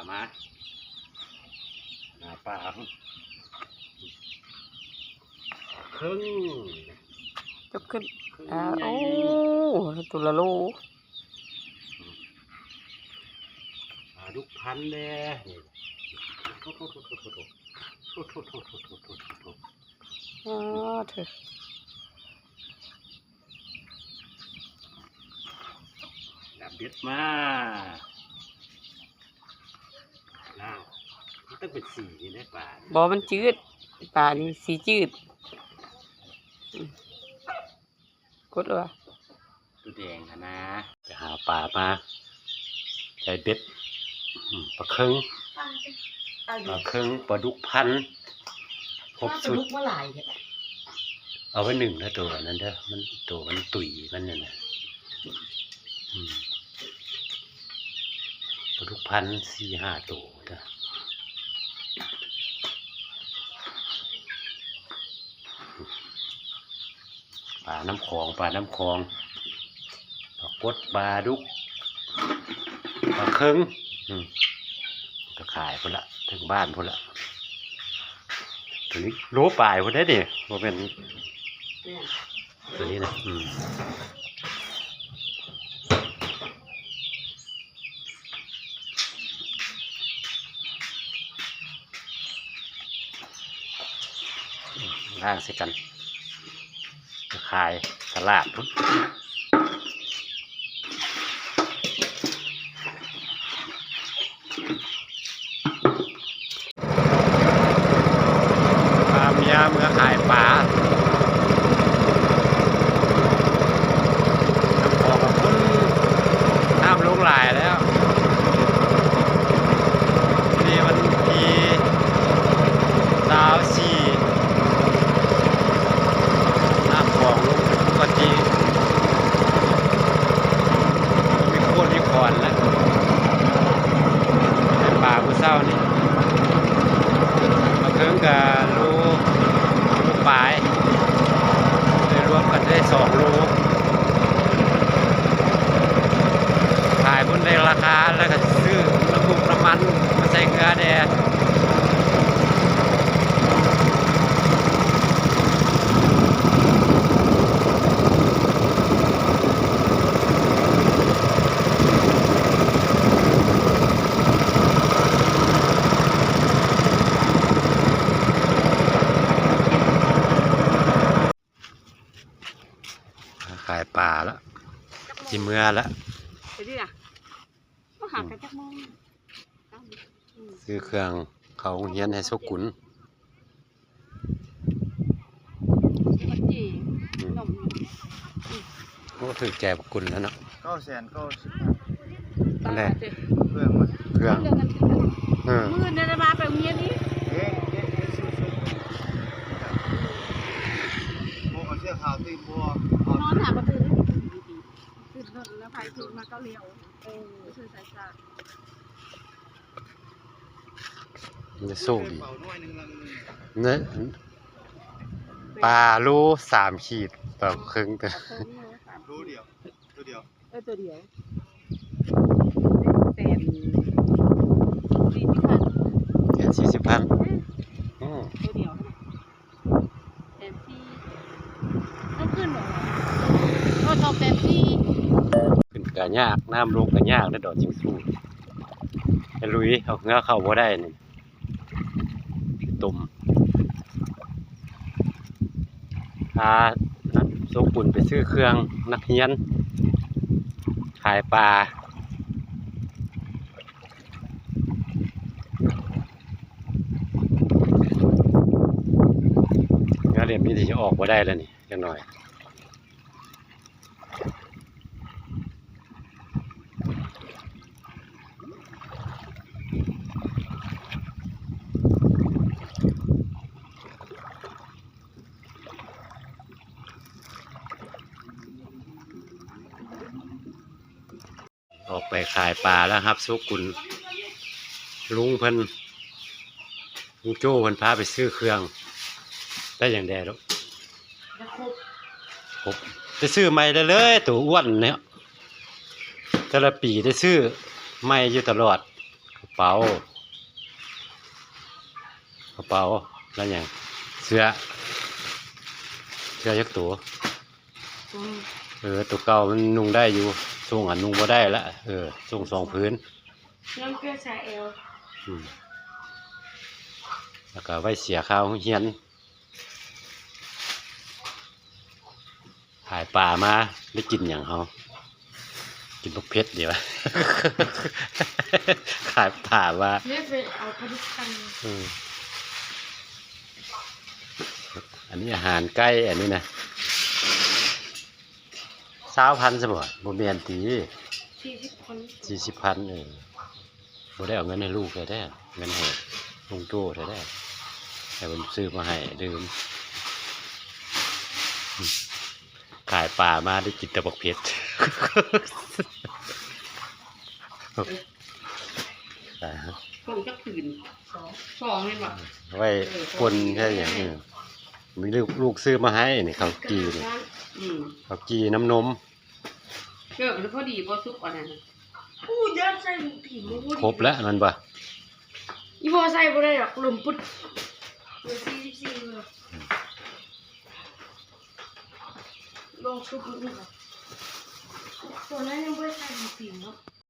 ມາ ຫາປາເຄິ່ງ ຍົກຂຶ້ນ ເຄິ່ງ ອ່າ ໃຫຍ່ ໂອ້ ໂຕລະໂລ ປາດຸກພັນແດ່ ໂອ້ໂຫ ອ້າ ເທີ ດັບເບັດມາ ນ້ຳ ມັນຕ້ອງເປັນສີນີ້ແຫຼະປານີ້ ບໍ່ ມັນຈືດ ປານີ້ສີຈືດ ອືມ ກົດແລ້ວວະ ໂຕແດງຫັ້ນນາ ໄປຫາປາມາ ໃສ່ເບັດ ອືມ ປາເຄິ່ງ ປາເຄິ່ງ ປາດຸກພັນ ຄົບຊຸດ ປາດຸກມາຫຼາຍແທ້ ເອົາໄວ້ໜຶ້ງເດີ ໂຕອັນນັ້ນເດີ ມັນ ໂຕມັນຕຸຍມັນນັ້ນນະ ອືມ ປາດຸກພັນສີ່ຫ້າໂຕເດີ ປານ້ຳຂອງ ປານ້ຳຂອງ ປາກົດ ປາດຸກ ປາເຄິ່ງ ອືມ ໄປຂາຍພຸ້ນລະ ເຖິງບ້ານພຸ້ນລະ ໂຕນີ້ໂລປາຍພຸ້ນເດ້ນີ້ ບໍ່ແມ່ນ ແມ່ນ ໂຕນີ້ນະ ອືມ ລ້າງໃສ່ກັນ ໄປຂາຍຕະຫຼາດພຸ້ນ ພາເມຍເມືອຂາຍປາ ນ້ຳຂອງກໍຂຸ້ນ ນ້ຳລົງຫຼາຍແລ້ວ ມື້ນີ້ວັນທີຊາວສີ່ ນ້ຳຂອງລົງປົກກະຕິ ມີໂຄດມີຂອນແລ້ວ ໄດ້ປາມື້ເຊົ້ານີ້ ປາເຄິ່ງກະໂລ ໂລປາຍ ໄດ້ລວມກັນໄດ້ສອງໂລ ຂາຍພຸ້ນໄດ້ລາຄາ ແລ້ວກະຊື້ນ້ຳມັນ ນ້ຳມັນມາໃສ່ເຮືອແດ່. ຂາຍປາລະ ຊິເມືອລະ ໄປເດີລະ ບໍ່ຫາກັນຈັກໂມງ ຊື້ເຄື່ອງເຂົ້າໂຮງຮຽນໃຫ້ໂຊກຸນ ອືມ ໂອ້ ຖືກໃຈບັກກຸນແລ້ວເນາະ ເກົ້າແສນເກົ້າສິບພັນ ອັນໃດ ເຄື່ອງມັນ ເຄື່ອງ ເອີ ມື້ນັ້ນມາໄປໂຮງຮຽນອີກ ເອ ເອ ເອ ຊື້ ຊື້ ບໍ່ ເອົາເສື້ອຂາວຕື່ມບໍ່ ນອນຫາບໍ່ຕື່ນ ຕື່ນລົດແລ້ວໄປຕື່ນມາກໍລ້ຽວ ເອີ ຊື້ສາຍສາ ໂຊກດີ ເນາະ ປາໂລສາມຂີດ ປາເຄິ່ງ ໂຕດຽວ ໂຕດຽວ ເອີ ໂຕດຽວ ແສນສີ່ສິບພັນ ແສນສີ່ສິບພັນ ເອີ ໂຕດຽວ ແສນສີ່ ຕ້ອງຂຶ້ນບໍ່ ເອີ ສອງແສນສີ່ ຂຶ້ນກະຍາກ ນ້ຳລົງກະຍາກເດ້ ດອກຈິງຊູ ໃຫ້ລຸຍ ເອົາເຮືອເຂົ້າບໍ່ໄດ້ນີ້ ຕົມ ພາໂຊກຸນໄປຊື້ເຄື່ອງນັກຮຽນ ຂາຍປາ ງານເຫຼັ້ມນີ້ຊິອອກບໍ່ໄດ້ແລ້ວນີ້ ຈັກໜ້ອຍ ອອກໄປຂາຍປາແລ້ວ ຮັບໂຊກຸນ ລຸງເພິ່ນ ລຸງໂຈ້ເພິ່ນພາໄປຊື້ເຄື່ອງ ໄດ້ຫຍັງແດ່ລູກ? ໄດ້ຄົບ ຄົບ ໄດ້ຊື້ໃໝ່ເລີຍ ໂຕອ້ວນເນາະ ແຕ່ລະປີໄດ້ຊື້ໃໝ່ຢູ່ຕະຫຼອດ. ກະເປົາ ກະເປົາ ແລ້ວຫຍັງ ເສື້ອ ເສື້ອຈັກໂຕ? ອືມ ເອີ ໂຕເກົ່າມັນນຸ່ງໄດ້ຢູ່ ຊ່ວງອັນນຸ່ງບໍ່ໄດ້ລະ ເອີ ຊ່ວງສອງຜືນ ຍັງເກີດຊາຍແອວ ອືມ ແລ້ວກະໄວ້ເສຍຄ່າໂຮງຮຽນ. ຂາຍປາມາໄດ້ກິນຫຍັງເຮົາ? ກິນບັກເຜັດເດວະ ຂາຍປາມາ ເລີຍໄປເອົາປາດຸກໄຂ່ ເອີ ອັນນີ້ອາຫານໄກ່ ອັນນີ້ນະ ຊາວພັນຊະບໍ່? ບໍ່ແມ່ນຕິ ສີ່ສິບພັນ ສີ່ສິບພັນ ເອີ. ບໍ່ໄດ້ເອົາເງິນໃຫ້ລູກແທ້ໆ ເງິນໃຫ້ລຸງໂຈ້ແທ້ໆ ໃຫ້ເພິ່ນຊື້ມາໃຫ້ ລືມ ຂາຍປາມາໄດ້ກິນແຕ່ບັກເຜັດ ຜົງຈັກຜືນ? ສອງ ສອງແມ່ນບໍ່? ໄວ້ ເອີ ປົ່ນ ພໍດີ ໃສ່ຫຍັງ ເອີ ມີລູກ ລູກຊື້ມາໃຫ້ນີ້ ເຂົ້າຈີ່ນີ້ ອືມ ເຂົ້າຈີ່ນ້ຳນົມ. ເກີບມັນພໍດີບໍ່ສຸກອັນນັ້ນ ອູ້ ຢ້ານໃສ່ໝູຕີນບໍ່ພໍດີ ຄົບແລ້ວແມ່ນບໍ່? ອີ່ພໍ່ໃສ່ບໍ່ໄດ້ດອກ ລົມປຸດ ເບີສີ່ສິບສີ່ ລອງສຸກເບິ່ງ ຕອນນັ້ນຍັງບໍ່ໄດ້ໃສ່ໝູຕີນເນາະ.